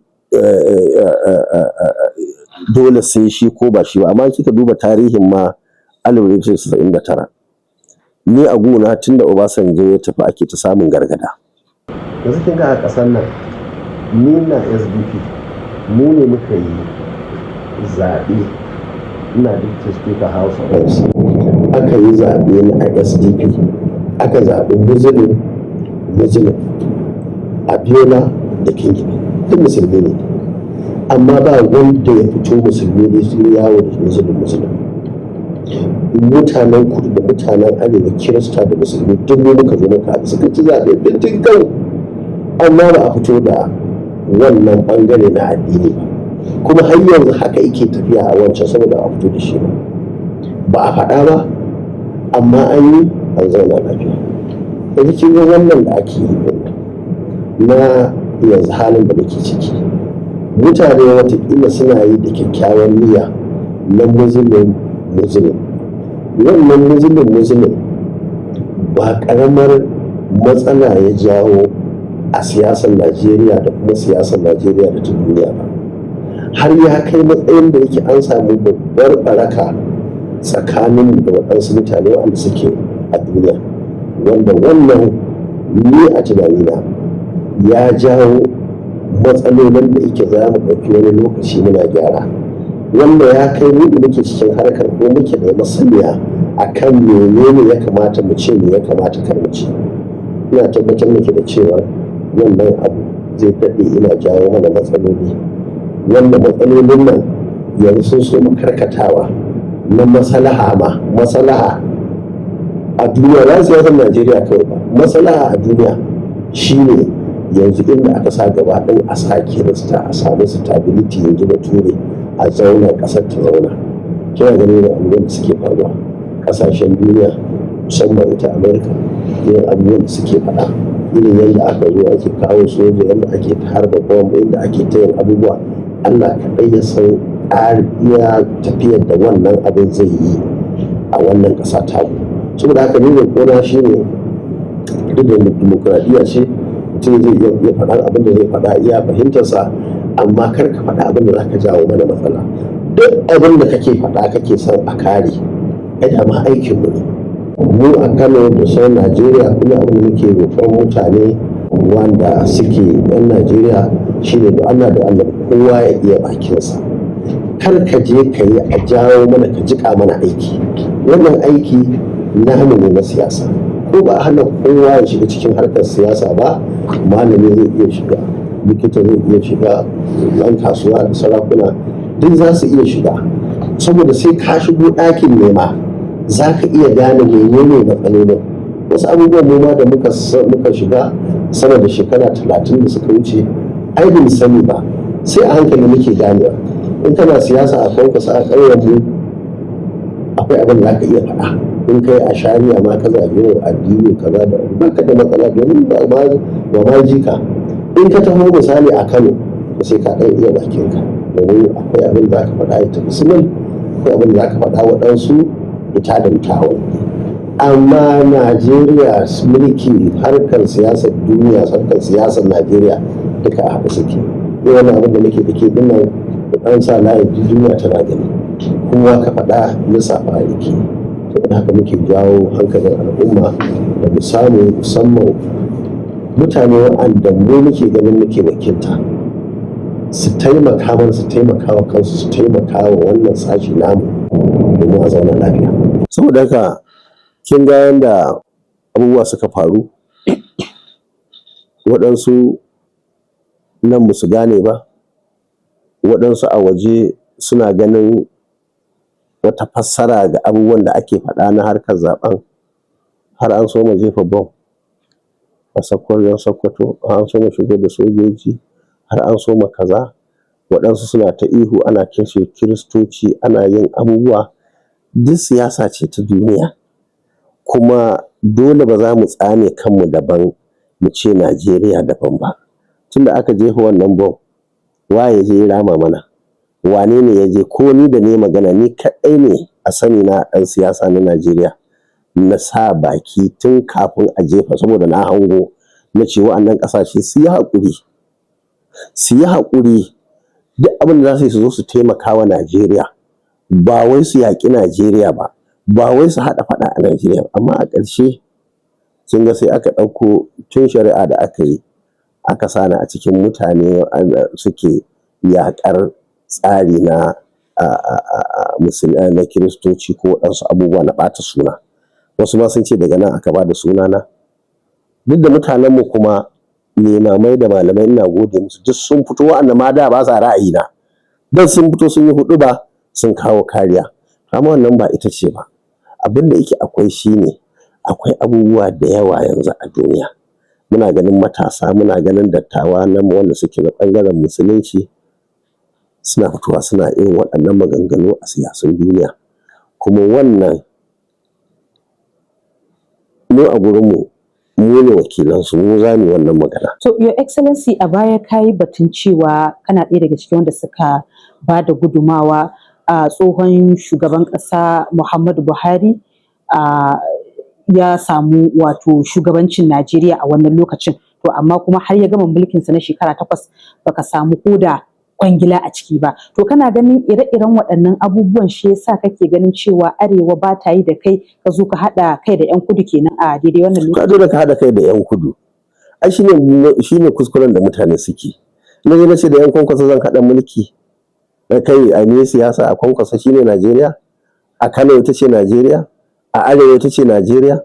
dole sai shi ko ba shi ba. Amma kika duba tarihin ma 1999, ni a guna tun da Obasanjo ya tafi ake ta samun gargada. Yanzu kin ga a ƙasar nan, ni na SDP, mu ne muka yi zaɓe. Ina Deputy Speaker, House of Reps, aka yi zaɓe na a SDP, aka zaɓi Muslim Muslim, Abiola da Kingibe, duk musulmi ne, amma ba wanda ya fito musulmi ne sun yawo da Muslim Muslim. Mutanen kudu da mutanen arewa, Kirista da Musulmi, duk mu muka zo muka haɗu, suka ci zaɓe bintin kan, amma ba a fito da wannan bangare na addini ba. Kuma har yanzu haka yake tafiya a wancan, saboda a fito da shi ba, ba a faɗa ba, amma an yi. An zauna lafiya. Yanzu kin ga wannan da ake yi na yanzu, halin da muke ciki, mutane watakila suna yi da kyakkyawan niyya na Muslim Muslim. Wannan Muslim Muslim ba karamar matsala ya jawo a siyasar Najeriya da kuma siyasar Najeriya da ta duniya ba, har ya kai matsayin da yake an samu babbar baraka tsakanin da waɗansu mutane waɗanda suke a duniya, wanda wannan ni a tunanina ya jawo matsalolin da yake za mu ɗauki wani lokaci muna gyara, wanda ya kai mu da muke cikin harkar ko muke da masaniya a kan menene ya kamata mu ce, me ya kamata kar mu ce. Ina tabbatar muke da cewa wannan abu zai daɗe ina jawo mana matsaloli, wanda matsalolin nan yanzu sun so mu karkatawa na maslaha ma, maslaha a duniya, ba siyasar Najeriya kawai ba. Maslaha a duniya shine yanzu inda aka sa gaba ɗin, a sa Kirista, a samu stability yanzu, Bature, a zauna, ƙasar ta zauna. Kina ganin da abubuwan da suke faruwa ƙasashen duniya, musamman ita Amurka, irin abubuwan da suke faɗa, irin yadda aka zo ake kawo soja, yadda ake harba bomb, yadda ake ta yin abubuwa, Allah kaɗai ya san iya tafiyar da wannan abin zai yi a wannan ƙasa tamu. Saboda haka ni roƙona shi ne, duk da dimokuraɗiyya ce, mutum zai iya faɗan abin da zai faɗa iya fahimtarsa, amma kar ka faɗa abin da za ka jawo mana matsala. Duk abin da kake faɗa kake son a kare, ai dama aikin mu ne mu a Kano da sauran Najeriya. Kuma abin da muke roƙon mutane wanda suke yan Najeriya shine, da Allah da Allah, kowa ya iya bakinsa. Kar ka je ka yi a jawo mana, ka jiƙa mana aiki. Wannan aiki namu ne na siyasa, ko ba a hana kowa ya shiga cikin harkar siyasa ba. Malami zai iya shiga, likita zai iya shiga, ɗan kasuwa da sarakuna duk za su iya shiga, saboda sai ka shigo ɗakin nema za ka iya gane menene matsalolin. Wasu abubuwan mu ma da muka shiga sama da shekara 30 da suka wuce, ai ba mu sani ba, sai a hankali muke ganewa. In kana siyasa a Kwankwasa, a ƙauyen mu, akwai abin da za ka iya faɗa. In kai a shari'a ma ka zage wa addini kaza da baka da matsala, domin ba ma jika. In ka taho misali a Kano, to sai ka ɗan iya bakinka, domin akwai abin da za ka faɗa ya tafi simil, akwai abin da za ka faɗa waɗansu ita da mutawai. Amma Najeriya, mulki, harkar siyasar duniya, harkar siyasar Najeriya, duka a haɗe suke. Yi wani abin da muke da ke dinnan da an sa layin, duniya tana gani, kowa ka faɗa lissafa yake. Saboda haka muke jawo hankalin al'umma da mu samu, musamman mutane waɗanda mu muke ganin muke wakilta, su taimaka mana, su taimaka wa kansu, su taimaka wa wannan sashi namu, domin a zauna lafiya. Saboda haka kin ga yanda abubuwa suka faru, waɗansu nan ba su gane ba, waɗansu a waje suna ganin wata fassara ga abubuwan da ake faɗa na harkar zaɓen, har an soma jefa bom a Sokoto, har an soma shigo da sojoji, har an soma kaza. Waɗansu suna ta ihu ana kashe Kiristoci, ana yin abubuwa. Duk siyasa ce ta duniya, kuma dole ba za mu tsame kanmu daban mu ce Najeriya daban ba. Tunda aka jefa wannan bom, waye ya je ya rama mana? Wane ne ya je? Ko ni da na magana, ni kaɗai ne a sani na ɗan siyasa na Najeriya na sa baki tun kafin a jefa, saboda na hango, na ce wa'annan ƙasashe su yi haƙuri, su yi haƙuri, duk abin da za su yi, su zo su taimaka wa Najeriya, ba wai su yaƙi Najeriya ba, ba wai su haɗa faɗa a Najeriya ba. Amma a ƙarshe kin ga sai aka ɗauko tun shari'a da aka yi, aka sani a cikin mutane waɗanda suke yaƙar tsari na na Kiristoci ko waɗansu abubuwa na ɓata suna. Wasu ma sun ce daga nan aka bada sunana. Duk da mutanenmu kuma, limamai da malamai, ina gode musu, duk sun fito, wa'anda ma da ba sa ra'ayina dan sun fito sun yi huɗuba, sun kawo kariya. Amma wannan ba ita ce ba. Abin da yake akwai shine, akwai abubuwa da yawa yanzu a duniya. Muna ganin matasa, muna ganin dattawa na wanda suke na ɓangaren Musulunci suna fitowa suna irin waɗannan maganganu a siyasun duniya. Kuma wannan Mu a gurinmu, mu ne wakilansu, mu za mu yi wannan magana. To, Your Excellency, a baya ka yi batun cewa kana ɗaya daga cikin wanda suka ba da gudumawa a tsohon shugaban ƙasa Muhammadu Buhari ya samu wato shugabancin Najeriya a wannan lokacin. To, amma kuma har ya gama mulkinsa na shekara 8 baka samu koda kwangila a ciki ba. To, kana ganin ire-iren waɗannan abubuwan shi yasa kake ganin cewa Arewa ba ta yi da kai, ka zo ka haɗa kai da 'yan kudu kenan a daidai wannan Ka lokaci? Dole ka haɗa kai da 'yan kudu. Ai shine kuskuren da mutane suke. Na je na ce da 'yan Kwankwaso zan haɗa mulki. Na kai a ne siyasa a Kwankwaso shine Najeriya? A Kano ita ce Najeriya? A Arewa ita ce Najeriya?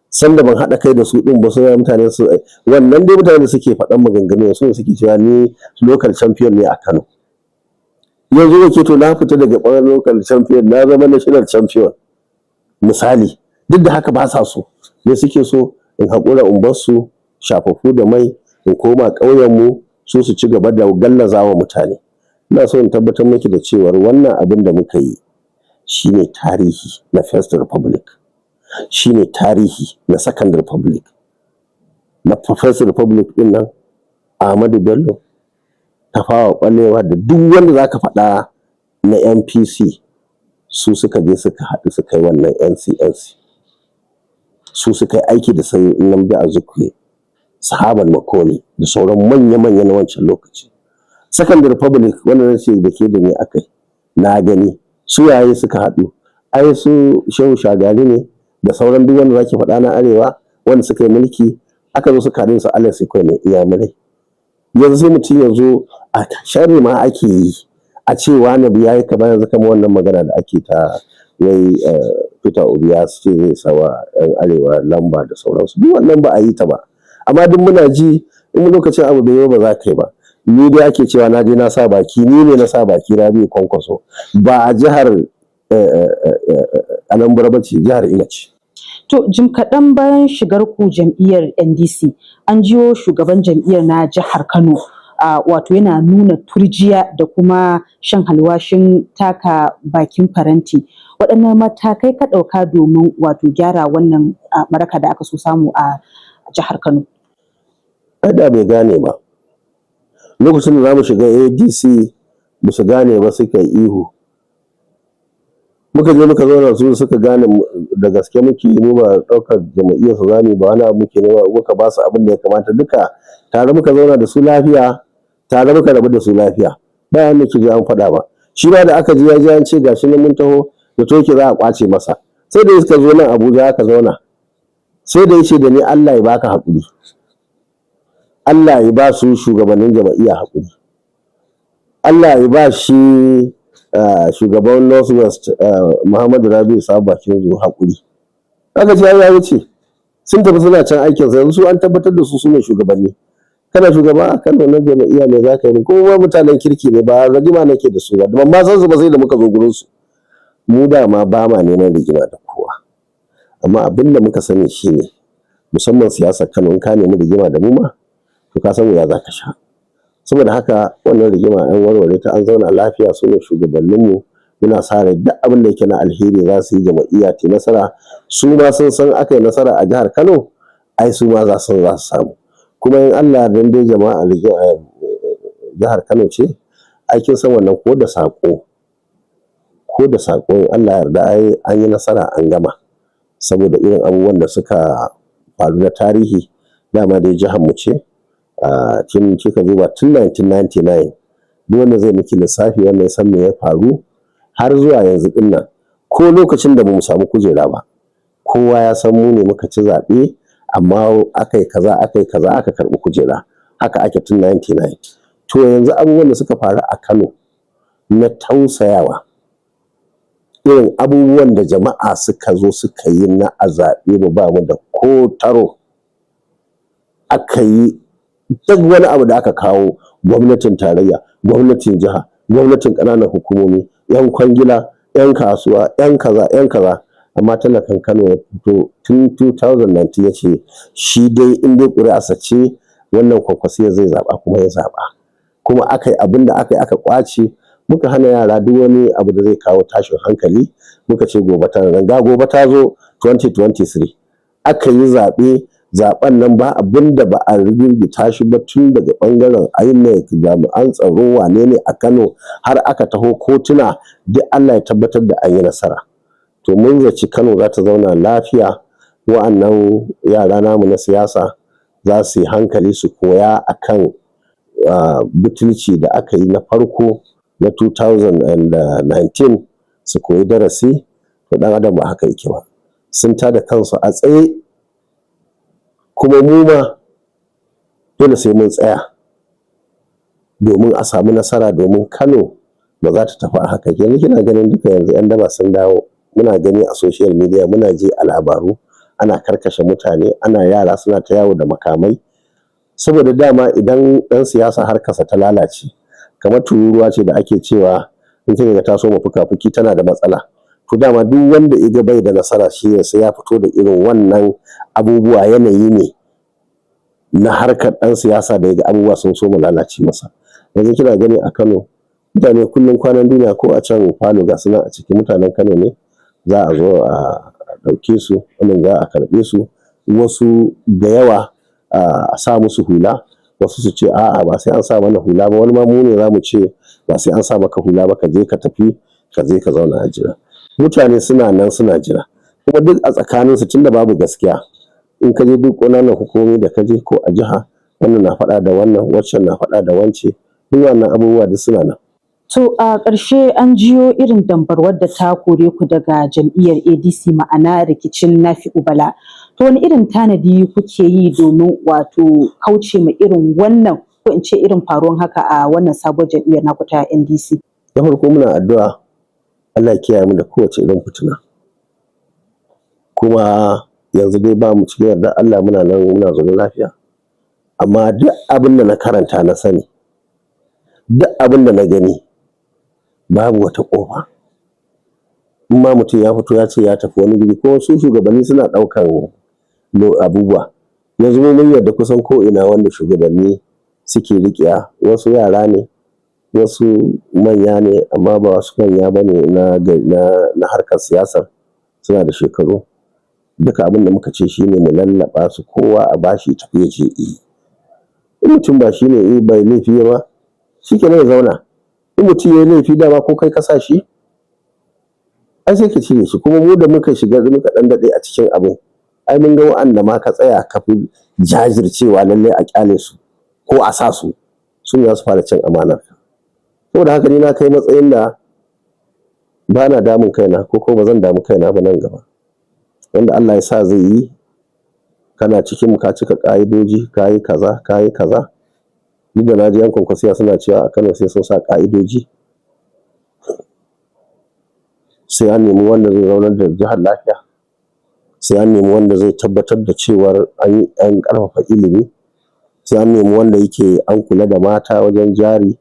Sanda ban haɗa kai da su ɗin ba, suna mutane su wannan dai mutane da suke faɗan maganganu su ne suke cewa ni local champion ne a Kano. Yanzu da ke to na fita daga ɓangaren local champion, na zama national champion. Misali, duk da haka ba sa so. Me suke so? In haƙura in bar su shafafu da mai, in koma ƙauyenmu, su su ci gaba da gallazawa mutane. Ina so in tabbatar miki da cewar wannan abin da muka yi shine tarihi na First Republic. Shine tarihi na Second Republic. Na First Republic ɗin nan, Ahmadu Bello, Tafawa Balewa da duk wanda za ka faɗa na NPC, su suka je suka haɗu suka yi wannan NCNC. Su suka yi aiki da su Nnamdi Azikiwe, su Herbert Macaulay da sauran manya-manya na wancan lokaci. Second Republic wanda na ce da ke da ni aka yi, na gani su waye suka haɗu. Ai su Shehu Shagari ne da sauran duk wanda zaki faɗa na Arewa wanda suka yi mulki, aka zo suka haɗu su Alex Ekwueme Inyamurai. Yanzu sai mutum ya zo a sharri ma ake yi a ce wane ya yi kamar yanzu, kamar wannan magana da ake ta wai Peter Obi ya ce zai sawa 'yan Arewa lamba da sauransu. Duk wannan ba a yi ta ba. Amma duk muna ji, in lokacin abu bai yi ba za ka yi ba. Ni dai ake cewa na je na sa baki, ni ne na sa baki, Rabi'u Kwankwaso. Ba a jihar Anambra ba ce, jihar Imo ce. To, jim kaɗan bayan shigar ku jam'iyyar NDC, an jiyo shugaban jam'iyyar na jihar Kano wato yana nuna turjiya da kuma shan alwashin taka bakin faranti. Waɗanne matakai ka ɗauka domin wato gyara wannan ɓaraka da aka so samu a jihar Kano? Ai da bai gane ba. Lokacin da za mu shiga ADC ba su gane ba, suka yi ihu. Muka je muka zauna, su suka gane da gaske muke, mu ba ɗaukar jam'iyyar su zamu ba, wani abu muke nema. Muka ba su abin da ya kamata duka, tare muka zauna da su lafiya, tare muka rabu da su lafiya. Ba wanda ke ji an faɗa ba. Shi ma da aka ji ya ji an ce gashi nan mun taho, da toke za a ƙwace masa. Sai da suka zo nan Abuja aka zauna. Sai da ya ce da ni, "Allah ya baka haƙuri. Allah ya ba su shugabannin jam'iyya haƙuri. Allah ya ba shi shugaban North West Muhammadu Rabi'u Sabo Bakin Zo haƙuri." Aka ce ai ya wuce. Sun tafi suna can aikin sa, yanzu su an tabbatar da su sune shugabanni. Kana shugaba a Kano na jam'iyya ne za ka yi, kuma mutanen kirki ne, ba rigima nake da su ba. Ban ma san su ba sai da muka zo gurin su. Mu dama ba ma neman rigima da kowa. Amma abin da muka sani shine, musamman siyasar Kano, in ka nemi rigima da mu ma, to ka san wuya za ka sha. Saboda haka wannan rigima an warware ta, an zauna lafiya. Su ne shugabanninmu, muna sa rai duk abin da yake na alheri za su yi jam'iyya ta nasara. Su ma sun san aka yi nasara a jihar Kano, ai su ma za su samu. Kuma in Allah dan dai jama'a jihar Kano ce, ai kin san wannan ko da saƙo in Allah ya yarda ai an yi nasara an gama. Saboda irin abubuwan da suka faru na tarihi, dama dai jihar mu ce. Tun kika duba tun 1999, duk wanda zai miki lissafi, wanda ya san me ya faru har zuwa yanzu ɗin nan, ko lokacin da bamu samu kujera ba, kowa ya san mu ne muka ci zaɓe, amma aka yi kaza, aka yi kaza, aka karɓi kujera. Haka ake tun 99. To, yanzu abubuwan da suka faru a Kano na tausayawa, irin abubuwan da jama'a suka zo suka yi na a zaɓe mu, ba mu da ko taro, aka yi duk wani abu da aka kawo, gwamnatin tarayya, gwamnatin jiha, gwamnatin ƙananan hukumomi, 'yan kwangila, 'yan kasuwa, 'yan kaza, 'yan kaza, amma talakan Kano ya fito tun 2019 ya ce shi dai in dai ƙuri'arsa ce, wannan Kwankwasiyya zai zaɓa, kuma ya zaɓa. Kuma aka yi abin da aka yi, aka ƙwace, muka hana yara duk wani abu da zai kawo tashin hankali. Muka ce gobe tana nan, ga gobe ta zo 2023. Aka yi zaɓe, zaɓen nan ba abin da ba a rigirgita shi ba, tun daga ɓangaren INEC, jami'an tsaro, wane ne a Kano, har aka taho kotuna, duk Allah ya tabbatar da an yi nasara. To mun zaci Kano za ta zauna lafiya, wa'annan yara namu na siyasa za su yi hankali su koya akan butulci da aka yi na farko na 2019, su koyi darasi. To ɗan adam ba haka yake ba. Sun tada kansu a tsaye, kuma mu ma dole sai mun tsaya domin a samu nasara, domin Kano ba za ta tafi a haka. Yanzu kina ganin duka yanzu 'yan daba sun dawo, muna gani a social media, muna ji a labaru, ana karkashe mutane, ana yara suna ta yawo da makamai. Saboda dama idan ɗan siyasa harkarsa ta lalace, kamar tururuwa ce da ake cewa in kika ga ta soma fuka-fuki, tana da matsala. To dama duk wanda ya ga bai da nasara, shi ne sai ya fito da irin wannan abubuwa. Yanayi ne na harkar ɗan siyasa da ya ga abubuwa sun soma lalace masa. Yanzu kina gani a Kano mutane kullum kwanan duniya, ko a can falo ga su nan a ciki, mutanen Kano ne za a zo a ɗauke su, wannan za a karɓe su, wasu da yawa a sa musu hula, wasu su ce a'a, ba sai an sa mana hula ba. Wani ma mu ne za mu ce ba sai an sa maka hula ba, ka je ka tafi, ka je ka zauna a jira. Mutane suna nan suna jira, kuma duk a tsakaninsu, tunda babu gaskiya, in ka je duk ƙananan hukumomi da ka je ko a jiha, wannan na faɗa da wannan, waccan na faɗa da wance, duk wannan abubuwa duk suna nan. To a ƙarshe, an jiyo irin dambarwar da ta kore ku daga jam'iyyar ADC, ma'ana rikicin Nafi'u Bala. To wani irin tanadi kuke yi domin wato kauce ma irin wannan, ko in ce irin faruwan haka, a wannan sabuwar jam'iyyar naku ta NDC? Na farko, muna addu'a Allah ya kiyaye mu da kowace irin fitina. Kuma yanzu dai ba mu cikin yardar Allah, muna nan muna zaune lafiya. Amma duk abin da na karanta na sani, duk abin da na gani, babu wata ƙofa. In ma mutum ya fito ya ce ya tafi wani guri, ko su shugabanni suna ɗaukan abubuwa. Yanzu mu mun yarda kusan ko ina wanda shugabanni suke riƙewa, wasu yara ne, wasu manya ne, amma ba wasu manya ba ne na harkar siyasar, suna da shekaru. Duka abin da muka ce shine mu lallaɓa su, kowa a bashi ya tafi ya je yi. In mutum ba shi ne bai laifi ba, shi kenan ya zauna. In mutum ya yi laifi, dama ko kai ka sa shi, ai sai ka cire shi. Kuma mu da muka shiga muka ɗan daɗe a cikin abin, ai mun ga wa'anda ma ka tsaya ka fi jajircewa lallai a ƙyale su ko a sa su, su ne za su fara cin amanar ka. Saboda haka ni na kai matsayin da ba na damun kaina, ko ba zan damu kaina ba nan gaba. Wanda Allah ya sa zai yi, kana cikin mu, ka cika ƙa'idoji, ka yi kaza, ka yi kaza. Duk da na ji 'yan Kwankwasiya suna cewa a Kano sai sun sa ƙa'idoji, sai an nemi wanda zai zaunar da jihar lafiya, sai an nemi wanda zai tabbatar da cewar an ƙarfafa ilimi, sai an nemi wanda yake an kula da mata wajen jari,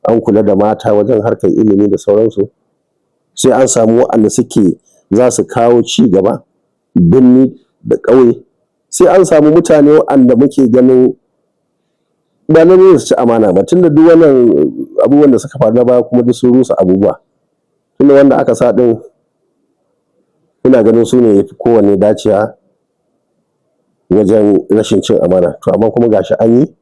an kula da mata wajen harkar ilimi da sauransu, sai an samu waɗanda suke za su kawo ci gaba birni da ƙauye, sai an samu mutane waɗanda muke ganin ba lallai su ci amana ba, tunda duk wannan abubuwan da suka faru na baya kuma duk sun rusa abubuwa. Tunda wanda aka sa ɗin, ina ganin su ne yafi kowanne dacewa wajen rashin cin amana, to amma kuma gashi an yi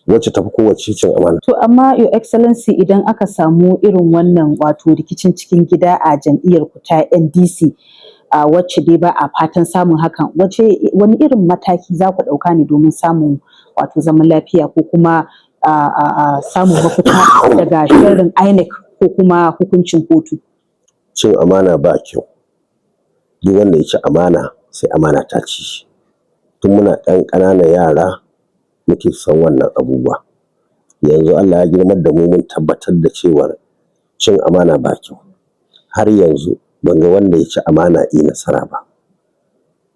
wacce tafi kowacce cin amana. To amma, Your Excellency, idan aka samu irin wannan wato rikicin cikin gida a jam'iyyar ku ta NDC, a wacce dai ba a fatan samun hakan, wace wani irin mataki za ku ɗauka ne domin samun wato zaman lafiya ko kuma a samun mafita daga sharrin INEC ko kuma hukuncin kotu? Cin amana ba kyau. Duk wanda ya ci amana, sai amana ta ci shi. Tun muna ɗan ƙananan yara muke san wannan abubuwa. Yanzu Allah ya girmar da mu, mun tabbatar da cewar cin amana ba kyau. Har yanzu ban ga wanda ya ci amana yi nasara ba.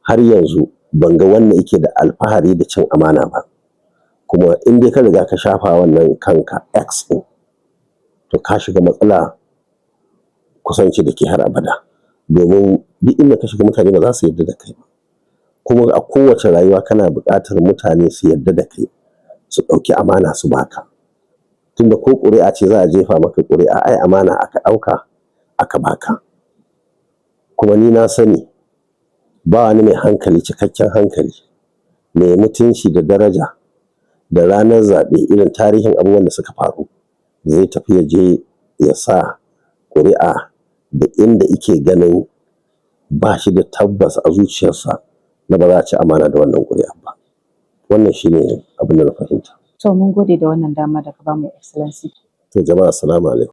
Har yanzu ban ga wanda yake da alfahari da cin amana ba. Kuma in dai ka riga ka shafa wannan kanka X ɗin, to ka shiga matsala kusanci da ke har abada. Domin duk inda ka shiga, mutane ba za su yarda da kai ba. Kuma a kowace rayuwa kana buƙatar mutane su yarda da kai, su ɗauki amana su baka. Tunda ko ƙuri'a ce za a jefa maka ƙuri'a, ai amana aka ɗauka aka baka. Kuma ni na sani Ba wani mai hankali, cikakken hankali, mai mutunci da daraja, da ranar zaɓe irin tarihin abubuwan da suka faru zai tafi ya je ya sa ƙuri'a da inda ike ganin ba shi da tabbas a zuciyarsa na ba za a ci amana da wannan ƙuri'a ba. Wannan shine abin da na fahimta. To, mun gode da wannan dama da ka bamu, Excellency. To jama'a, assalamu alaikum.